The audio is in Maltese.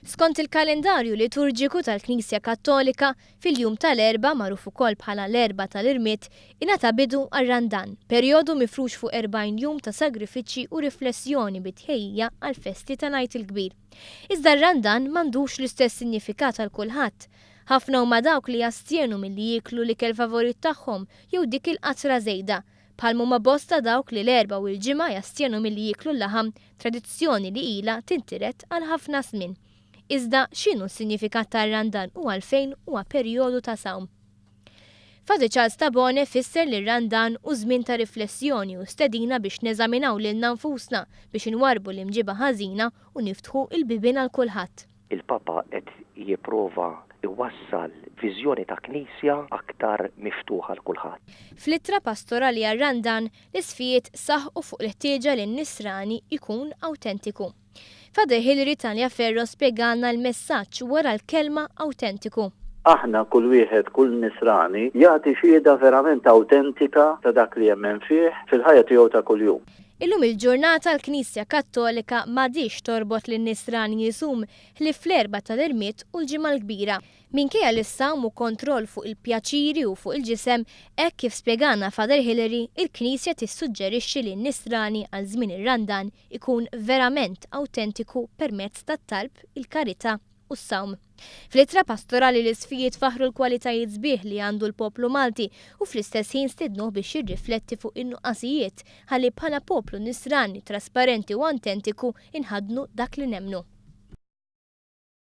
Skont il-kalendarju liturġiku tal-Knisja Kattolika, fil-jum tal-Erbgħa, magħruf ukoll bħala l-Erbgħa tal-Irmied, ingħata bidu għar-Randan, perjodu mifrux fuq 40 jum ta' sagrifiċċji u riflessjoni bi tħejjija għall-festi tal-Għid il-Kbir. Iżda r-Randan m'għandux l-istess sinjifikat għal kulħadd. Ħafna huma dawk li jastjenu milli jieklu l-ikel favorit tagħhom jew dik il-qatra żejda, Bħal m'huma bosta dawk li l-Erbgħa u l-Ġimgħa jastjenu milli jieklu l-laħam, tradizzjoni li ilha tintiret għal ħafna snin. Iżda, x'inhu s-sinjifikat tar-Randan u għalfejn huwa perjodu ta' sawm? Father Charles Tabone fisser li r-Randan hu żmien ta' riflessjoni u stedina biex neżaminaw lilna nfusna, biex inwarrbu l-imġiba ħażina u niftħu l-bibien għal kulħadd. Il-Papa qed jipprova jwassal viżjoni ta' Knisja aktar miftuħa għal kulħadd. Fl-ittra pastorali għar-Randan, l-Isqfijiet saħqu fuq il-ħtieġa li n-Nisrani jkun awtentiku. Father Hilary Taliaferro spjegalna l-messaġġ wara l-kelma awtentiku. Aħna, kull wieħed, kull Nisrani, jagħti xhieda verament awtentika ta' dak li jemmen fih fil-ħajja tiegħu ta' kuljum. Illum il-ġurnata l-Knisja Kattolika m'għadhiex torbot lin-Nisrani jisum ħlief fl-Erbgħa tal-Irmied u l-Ġimgħa l-Kbira. Minkejja li s-sawm hu kontroll fuq il-pjaċiri u fuq il-ġisem, hekk kif spjegana Father Hilary, il-Knisja tissuġġerixxi li n-Nisrani għal żmien ir-Randan ikun verament awtentiku permezz tat-talb, il-karità u s-sawm. Fl-ittra pastorali l-Isqfijiet faħħru l-kwalitajiet sbieħ li għandu l-poplu Malti u fl-istess ħin stidnuh biex jirrifletti fuq in-nuqqasijiet ħalli bħala poplu Nisrani trasparenti u awtentiku nħaddnu dak li nemmnu.